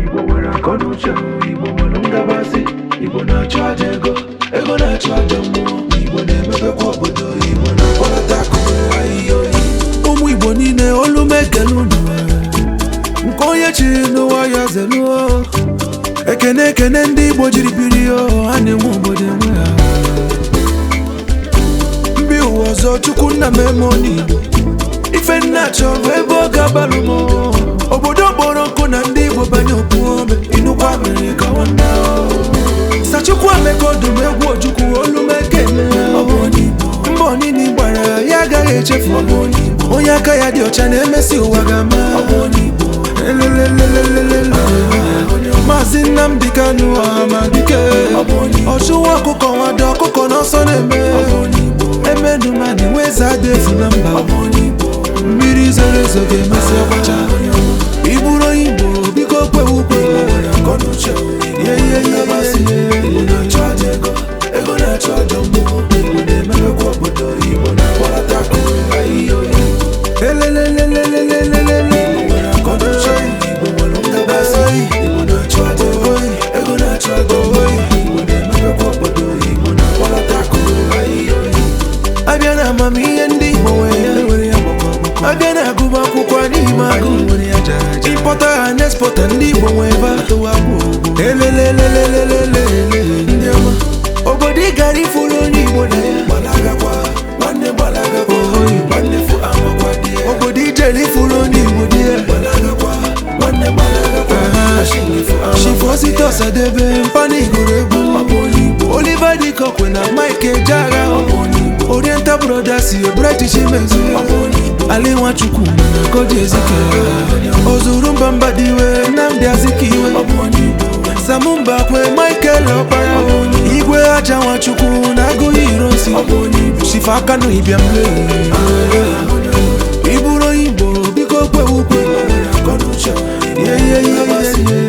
Igbo nwere akọnuche, Igbo nwere ngabasị, Igbo na-achụ aja ego, ego na-achụ aja mmụọ, Igbo na-emepekwa obodo, Igbo na-akpọlata akụ ahịhịa oyi. Ụmụ Igbo niile olu m ekele unu, nke onye chiri n'ụwa ya zeluo. Ekene ekene ndị Igbo jiri biri o, ha na-enwe obodo enwe ha. Mbi ụwa ọzọ Chukwu nna m eme onye Igbo. Ife nna chọrọ ebe ọ ga-abalụ m obodo kpọrọ nkụ na ndị Igbo banye okpu ome inukwa mere ka nwanne Sachukwu Emeka Odum egwu Ojukwu olu m ekele. Mbọ niile gbara ya agaghị echefu. Onye aka ya dị ọcha na-emesi ụwa ga-ama. Elelelelelele. Maazị Nnamdi Kanu Ọhamadike, ọchụwa ọkụkọ nwado ọkụkọ n'ọsọ na-eme emenumani nweze ada efu na mba. Mmiri zoro ezo ga-emesi ọgbacha. Iburu onye Igbo biko kwewe ukwe. Elelelelelelele. Abịa na amamihe ndị Igbo nwere ya, abịa na agụba akwụkwọ n'ime agụ, ịpọta ha na expọta ndị Igbo nwe ebe elelelelelelele. Ndị ọma obodo ị gara ifuru onye Igbo na ya, obodo ijere ifuru onye Igbo dị ya. Chifu Osadebe Mpanigoro egwu Oliver Dikokwe na Mike Ejeagha, Oriental Brothers, Bright Chimezie, Ali Nwachukwu na Koji Ezike, Ozuru Mba Mbadiwe, Nnamdi Azikiwe, Samumba Kwe, Michael Ọkpara, Igwe Aja Nwachukwu na Agụghị Ironsi, Chifu Akanu Ibiamle. Iburu onye Igbo biko kwe ukwe. Yeah, yeah, yeah, yeah, yeah.